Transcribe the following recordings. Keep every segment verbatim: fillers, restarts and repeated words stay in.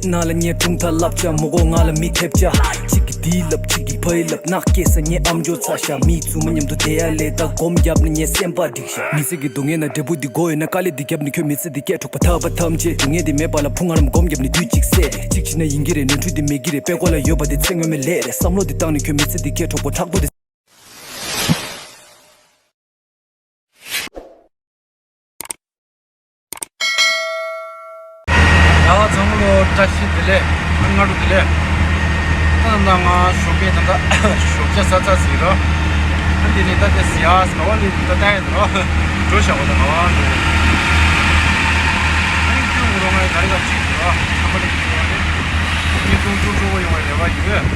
ནང་ལ་ངས་གྲུང་མཐའ་ལབ་བྱ། མོ་གོ་ང་ལ་མི་ཐེབས་བྱ། གཅིག་གིས་འདི་ལབ་གཅིག་གིས་ཕ་ཡི་ལབ། ནག་སྐྱེས་ས་ངས་ཨམ་ཅོག་ཚ་ཤ། མི་ཚུ་མ་མཉམ་དུ་བསྡད་ཡ་ལས་ད་སྒོམ་རྒྱབ་ན་ངས་སེམས་པ་འགྲིག་ཤ། མི་ཚེ་གི་སྡུག་བསྔལ་ན་འབྲས་བུ་འདི་དགོས་ཡོད་ན། དཀའ་ལས་འདི་བརྒྱབ་ནས་ཁྱོད་མི་ཚེ་འདི་སྐྱེལ་འཕྲོག་པ། ཐར་པ་ཐམས་ཅད་སྡུག་བསྔལ་འདི་མེད་པ་ལ། ཕུང་ང་རམ་སྒོམ་རྒྱབ་ནས་དུས་གཅིག་སད། གཅིག་བྱས་ན་ཡིན་གྱི་རེད། ནོར་འཁྲུལ་འདི་མེད་ཀྱི་རེད། དཔེ་ཀོ་ལ་ཡོད་པ་འདི་ཚེ་སྔོན་མའི་ལས་རེད། བསམ་བློ་འདི་བཏང་ནས་ཁྱོད་མི་ཚེ་འདི་སྐྱེལ་འཕྲོག་པ། ཕྲག་དོག་འདི། ཡ་ཚང་མ་ལོ་བཀྲ་ཤིས་བདེ་ལེགས། སྔ་དྲོ་བདེ་ལེགས། ད་ལྟ་ང་ཞོགས་པའི་ད་ལྟ་ཞོགས་ཇ་ཟ་ཚར་ཟིན་རོ། ད་འདི་ནས་ད་ལྟ་ཟི་ཡ་ཟ་བ་ལས་ད་ལྟ་ཡ་ད་རོ། འགྲོ་བཞག་པ་ད་ང་བ་འགྲོ། ཨ་ནི་ཁྱོད་ངོ་རོ་ང་ཡི་ག་རེ་ག་ཅིག་ཟིན་རོ། ཁམས་པ་ལས་ཁྱོད་བ་ནི་ཉིས་སྟོང་བཅུ་དྲུག་ཡོང་བའི་རེ་བ་ཡོད།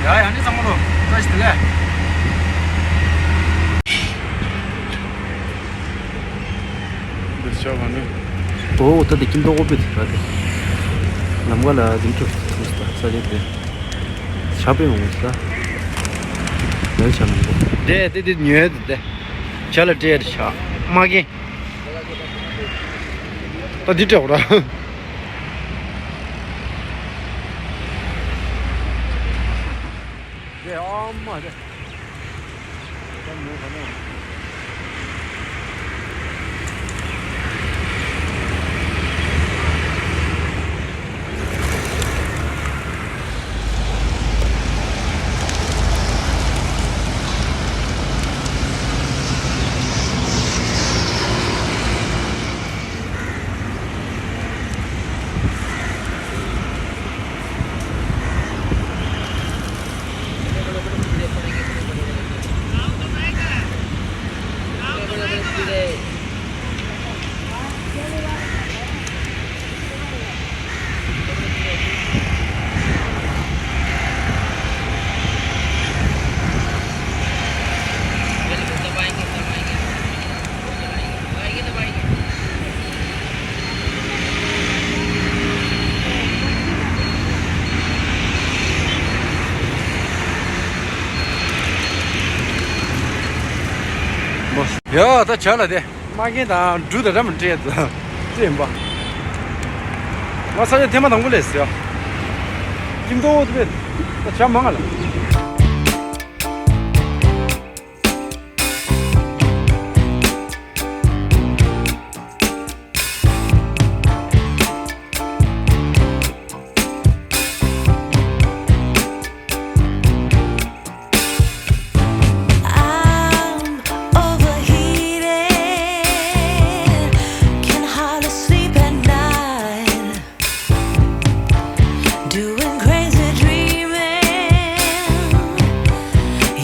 ཡ་ཡ་ནི་ཚང་མ་ལོ་བཀྲ་ཤིས་བདེ་ལེགས། འདི་ཤ་བ་ནི། ཨོ་ད་དེ་ཀིམ་ཏོག་ཨོ་པེ་དེ་ར་དེ། ལམ་ཀ་ལ་དེ་འཁྲུག་ཐུག་ས་ས་ཆ་དེ། ཤ་པེ་མང་པོ་ས། ལན་ཤ་མང་པོ། དེ་དེ་དེ་ཉོས་དེ་དེ། ཤ་ལ་སྤྲད་དེ་ཤ། མ་གན། ད་འདི་སྤྲད་འོ་ར། དེ་ཨ་མ་དེ། ཡ་ད་བྱ་ལ་དེ། མ་རྒན་དང་འབྲུ་དང་ར་མ་སྤྲད་ཙང་སྤྲད་ཡིན་པ། ང་ས་ཆ་ཐེངས་མ་དང་པོ་ལས་ཟེར་ཡ། ཀིམ་ཏོ་འོ་དེ་བས་ད་བྱ་མང་ང་ལ། I'm overheated, can hardly sleep at night. Doing crazy dreaming.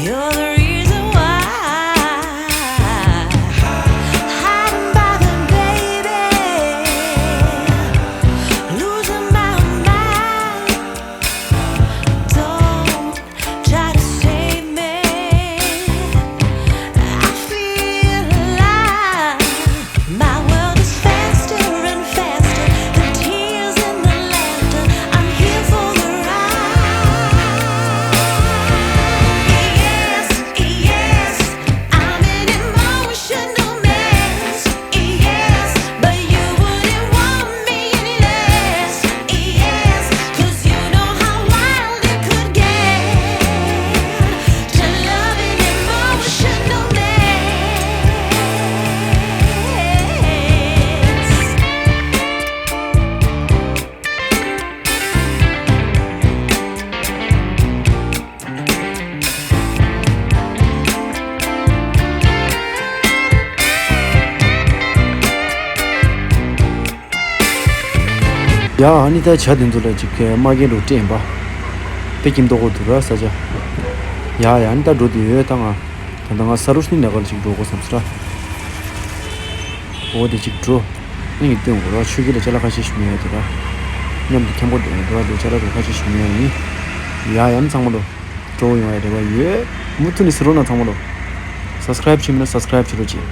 You're the reason why. Hiding by the baby. Losing my mind. Don't try to save me. I feel alive. My world is faster and faster. The tears and the laughter. I'm here for the ride. Yes, yes, I'm an emotional mess. Yes, but you wouldn't want me any less. Yes, 'cause you know how wild it could get to love an emotional mess. ཡ་ཨ་ནི་ད་བྱ་དེ་ཚོ་ལ་ཅིག་མ་རྒན་རུ་སྤྲད་ཡིན་པ། དེ་ཀིམ་ཏོག་གོ་དུ་ར་ས་ཆ། ཡ་ཡ་ཨ་ནི་ད་འགྲོ་དུ་ཡོད་ད་ང་། ད་ལྟ་ང་ས་རུ་སྣི་ནས་ག་ལ་ཅིག་འགྲོ་དགོས་བསམ་སི་ར། འོ་དེ་ཅིག་འགྲོ། ཨ་ནི་སྟོན་དགོས་ར་ཆོས་སྐྱིད་ལ་ཅ་ལག་ཁ་ཤས་ཤིག་ཉོ་ཡ་དེ་ར། མཉམ་དུ་ཐེམ་པོ་འགྲོ་ཡ་འགྲོ་ཡ་དེ་ཅ་ལག་དེ་ཁ་ཤས་ཤིག་ཉོ་ཡ་ཡིན། ཡ་ཡ་ཨ་ནི་ཚང་མ་ལོ། སྤྲོ་བོ་ཡོང་བའི་རེ་བ་ཡོད། མུ་མཐུད་ནས་གཟིགས་རོགས་གནང་ཚང་མ་ལོ། སབ་སི་ཀ་རེབ་བྱས་མེད་ན་སབ་སི་ཀ་རེབ་བྱེད་རོགས་གྱིས།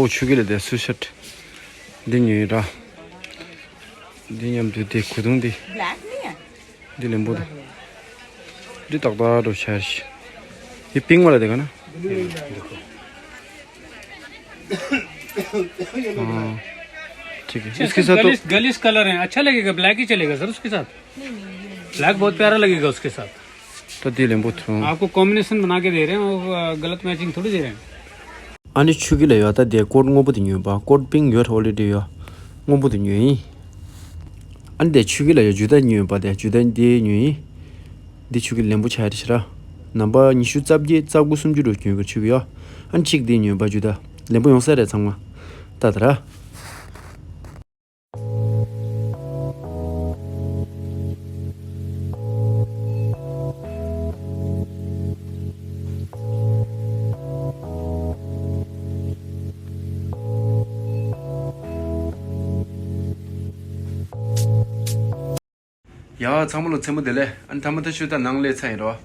ཆུ་གི་ལ་དེ་སུ་ཤར། འདི་ཉོས་ར། འདི་མཉམ་དུ་དེ་གོས་ཐུང་འདི། འདི་ལེན་པོ་དང་། འདི་ཏག་ཏག་འགྲོ་ཤར་ཤི། འདི་པིང་བ་ལ་དེ་ག་ན། हाँ, ठीक है। इसके साथ तो girlish, girlish colour है, अच्छा लगेगा, ब्लैक ही चलेगा सर उसके साथ। ब्लैक बहुत प्यारा लगेगा उसके साथ। तो दिल बहुत। आपको कॉम्बिनेशन बना के दे रहे हैं, वो गलत मैचिंग थोड़ी दे रहे हैं। ཨ་ནི་ཆུ་གི་ལ་ཡོད་ད་དེ་ཀོཊ་སྔོན་པོ་དེ་ཉོས་པ། ཀོཊ་པིང་ཡོད་ཨོ་རེ་ཌི་ཡོད། སྔོན་པོ་དེ་ཉོས་ཡིན། ཨ་ནི་དེ་ཆུ་གི་ལ་ཡོད་ཇུ་ཏ་ཉོས་པ། དེ་ཇུ་ཏ་དེ་ཉོས་ཡིན། འདི་ཆུ་གི་ལེན་པོ་ཆགས་རེད་ཤི་ར། ནམ་པ་ཉི་ཤུ་རྩ་བརྒྱད་རྩ་དགུ་སུམ་ཅུ་རུ་ཉོས་པའི་ཆུ་གི་ཡོད། ཨ་ནི་གཅིག་འདི་ཉོས་པ་ཇུ་ཏ། ལེན་པོ་ཡོང་ས་རེད་ཚང་མ། ད་ད་ར། ཡ་ཚང་མ་ལ་མཚན་མོ་བདེ་ལེགས། ཨ་ནི་ཐ་མ་ད་ཆུ་ད་ནང་ལས་ཚ་ཡིན་རོ།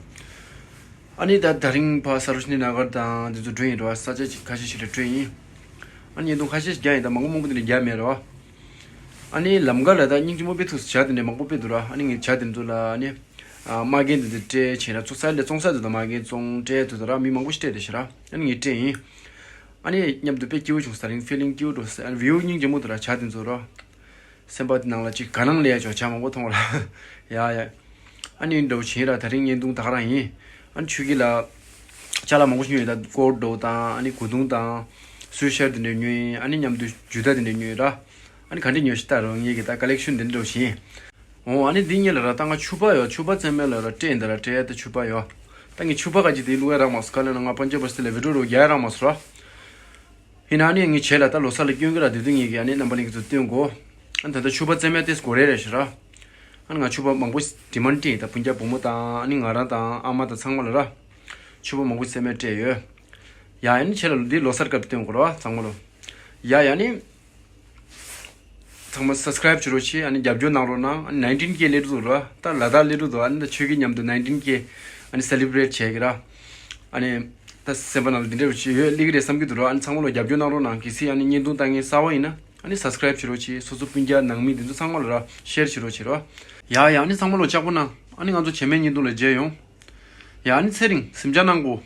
ཨ་ནི་ད་དེ་རིང་ཕ་ས་རུ་ཤི་ནི་ན་གར་དང་འདི་ཚོ་འགྲོ་ཡིན་རོ། ས་ཆ་ཁ་ཤས་ཤིག་ལ་འགྲོ་ཡིན། ཨ་ནི་ཉིན་དུང་ཁ་ཤས་ཤིག་རྒྱག་ཡིན། ད་མང་པོ་མང་པོ་དེ་ནས་རྒྱག་མེད་རོ། ཨ་ནི་ལམ་ཁ་ལ་ད་སྙིང་རྗེ་མོ་དཔེ་ཐུགས་སུ་བྱ་དེ་འདྲ་མང་པོ་དཔེ་འདུག་ར། ཨ་ནི་ངས་བྱ་དེ་ཚོ་ལ་ཨ་ནི་མ་རྒན་དེ་ཚོ་སྤྲད་བྱས་ན་ཚོ་ས་ལས་བཙོང་ས་དེ་ཚོ་མ་རྒན་བཙོང་སྤྲད་དུ་དུ་ར། མི་མང་པོ་ཞིག་སྤྲད་དེ་ཤི་ར། ཨ་ནི་ངས་སྤྲད་ཡིན། ཨ་ནི་མཉམ་དུ་དཔེ་སྐྱིད་པོ་བྱུང་། ད་རིང་ཕི་ལིང་སྐྱིད་པོ་འགྲོ། ཨ་ནི་བིའུ་སྙིང་རྗེ་མོ་དུ་ར་བྱ་དེ་ཚོ་ར། སེམས་པ་དེ་ནང་ལ་ཅིག་དགའ་སྣང་སླེབས་ཡ་ཆོག་བྱ་མང་པོ་མཐོང་བ་ལ། ཡ་ཡ། ཨ་ནི་འདྲ་བོ་བྱིན་ར། དེ་རིང་བརྙན་ཐུང་ད་ག་རང་ཡིན། ཨ་ནི་ཆུ་གི་ལ་ཅ་ལག་མང་པོ་ཞིག་ཉོས་ཡིན། ད་ཀོཊ་འདྲ་བོ་དང་ཨ་ནི་གོས་ཐུང་དང་སུའི་ཤར་དེ་འདྲ་ཉོས་ཡིན། ཨ་ནི་མཉམ་དུ་ཇུ་ཏ་དེ་འདྲ་ཉོས་ཡིན་ར། ཨ་ནི་ག་འདྲ་ཉོས་ཤི་ད་རོ། ངེད་ཀྱི་ད་ཀ་ལེག་ཤན་དེ་འདྲ་བོ་བྱིན། འོ་ཨ་ནི་འདི་གཉིས་ལ་ར་ད་ང་ཕྱུ་པ་ཡོད། ཕྱུ་པ་བཙེམ་མེད་ལ་ར་སྤྲད་ཡིན། ད་ར་སྤྲད་ཡ་ད་ཕྱུ་པ་ཡོད། ད་ངས་ཕྱུ་པ་ག་ཅིག་དེ་བླུག་ཡ་རག་མ་སོང་། ག་ལ་ན་ང་པན་ཇབ་བ་སི་ལ་བི་ཌིའོ་རུ་རྒྱག་ཡ་རག་མ་སོང་ར། ཡིན་ན་ཨ་ནི་ངས་བྱས་ལ་ད་ལོ་གསར་ལ་སྐྱོན་གི་ར། དེ་དུས་ངས་ཀྱི་ཨ་ནི་རྣམ་པ་ལྷན་རྒྱས་ཚོ་སྟོན་གོ། ཨ་ནི་ད་ལྟ་ཕྱུ་པ་བཙེམ་ཡ་ཏེས་གོ་རེ་རེ་ཞིག་ར། ཨ་ནི་ང་ཕྱུ་པ་མང་པོ་ཌི་མན་ཌི་ད་སྤུན་ཀྱག་བུ་མོ་དང་ཨ་ནི་ང་རང་དང་ཨ་མ་དང་ཚང་མ་ལ་ར། ཕྱུ་པ་མང་པོ་བཙེམ་ཡ་སྤྲད་ཡོད། ཡ་ཨ་ནི་བྱས་ལ་འདི་ལོ་གསར་སྐབས་སྟོན་གོ་ར་ཚང་མ་ལོ། ཡ་ཡ་ཨ་ནི། ཚང་མ་སབ་སི་ཀ་རེབ་བྱེད་རོགས་བྱེད། ཨ་ནི་རྒྱབ་སྐྱོར་གནང་རོགས་གནང་། ཨ་ནི་ནའིན་ཊིན་ཀེ་སླེབས་འདུག་ར། ད་ལ་དྭགས་སླེབས་འདུག་ཨ་ནི་ད་ཆོས་ཀྱི་མཉམ་དུ་ནའིན་ཊིན་ཀེ་ཨ་ནི་སེ་ལི་བྷི་རེཊ་བྱེད་ཀྱི་ར། ཨ་ནི་ད་སེམས་པ་ནང་ལ་འདི་འདྲ་བྱེད་ཡོད་སླེབས་ཀྱི་རེད་བསམ་གྱི་འདུག་ར། ཨ་ནི་ཚང་མ་ལོ་རྒྱབ་སྐྱོར་གནང་རོགས་གནང་། གལ་སྲིད་ཨ་ནི་བརྙན་ཐུང་ལྟ་མཁན་གསར་པ་ཡིན་ན་ཨ་ནི་སབ་སི་ཀ་རེབ་བྱེད་རོགས་བྱེད། སོ་སོ་སྤུན་ཀྱག་ནང་མི་འདི་ཚོ་ཚང་མ་ལ་ར་ཤེར་བྱེད་རོགས་བྱེད་རོ། ཡ་ཡ་ཨ་ནི་ཚང་མ་ལོ་ལྕགས་པོ་གནང་། ཨ་ནི་ང་ཚོ་རྗེས་མའི་བརྙན་ཐུང་ལ་མཇལ་ཡོང་། ཡ་ཨ་ནི་ཚེ་རིང་གཟིམ་འཇག་གནང་གོ།